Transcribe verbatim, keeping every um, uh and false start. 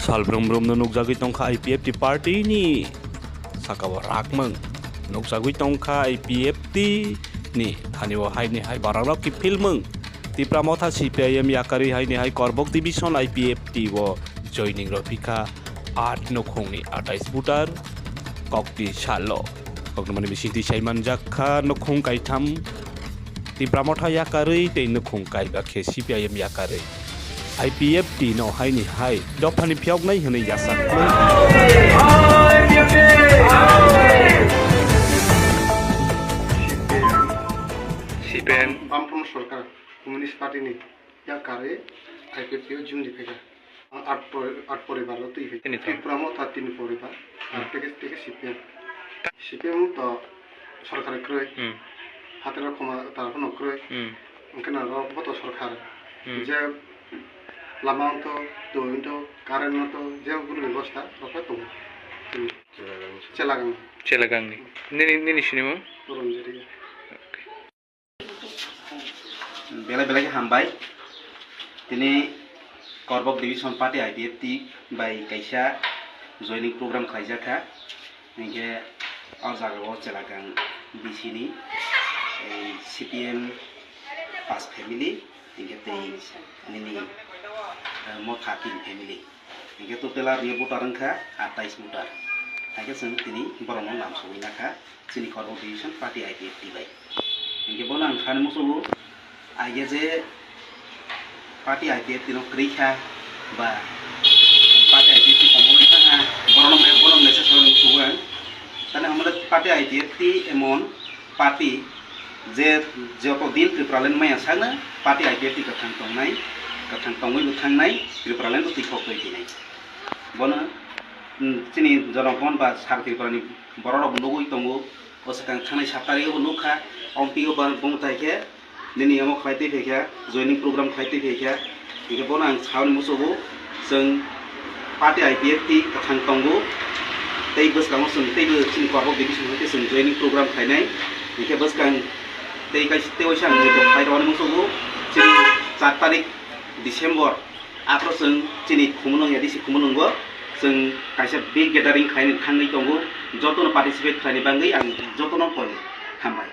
Sal brum brum no nukjagwi tongkha I P F T party ni saka o rakmung. Nukjagwi tongkha I P F T ni thani o hai ni hai barang rok kiphilmung. Tipra Motha C P I M yakarwi hai ni hai Korbok Division I P F T o joining rw phikha aat nukhung ni atais voter kokti salo. Kokno mani bisingtwi saimanjak kha nukhung kaitham Tipra Motha yakarwi tei nukhung kaiba khe C P I M yakarwi. I P F T no hai ni hai dophani phiyoknai hwnwi yasa khlai. C P M. Bamfront Sarkar, Communist Party ni yakarwi I P F T o jung di phaikha. Ang aat pori-, aat poribar o twi phaikha. Tini to. Tipra Motha tini poribar, ar teke, teke C P M. C P M to sorkar kwrwi. Hmm. Hatero khoma tara phano kwrwi. Hmm. Hwnkhe na rok bo to sorkar. Hmm. Je lama wngtho, twi wngtho, current wngtho, je guru bebosta rok khe tongo. Chelagang. Chelagang ni. Nini, nini sinimung? Puranjit Reang. Okay. Belai belai khe hambai. Tini Korbok Division Party I P F T bai kaisa joining program khlaijak kha. Hinkhe o jaga o Chelagang B C ni, ei, C P M pas family, hinkhe tei nini, eh, Motha tin family. Hinkhe total aro ni voter wngkha atais voter. Hinkhe chwng tini borokno lamsogwi nakha chini Korbok Division Party I P F T bai. Hinkhe bono ang sani muchungo, aige je party I P F T no kwrwi kha ba party I P F T komo wngkha ha, borokno me-, bono message rwna muchungo ang. Tani hamle party I P F T emon party je joto din Tripuraland maya sakno party I P F T kwthang tongnai, kwthang tongwi bo thangnai, Tripuraland bo twi khok twi thinai. Bono, mm, chini jonogon ba sar Tripurani borok rok bo nugwi tongo. O swkang thangnai sat tarikh o bo nukha, omtwi o ba bumthai khe nini omo khlai twi phaikha, joining program khlai twi phaikha. Hinkhe bono ang sauni muchungo, chwng party I P F T kwthang tongo, tei bwskango chwng teibo chini Korbok Division hai khe chwng joining program khlainai. Hinkhe bwskang tei kaisa tei waisa ang nini kok phai rwani muchungo, chini char tarikh December, aphuru chwng chini Khumulwng A D C Khumulwngo chwng kaisa big gathering khlaina thangwi tongo, jotono participate khlaini bagwi ang jotono koi hambai.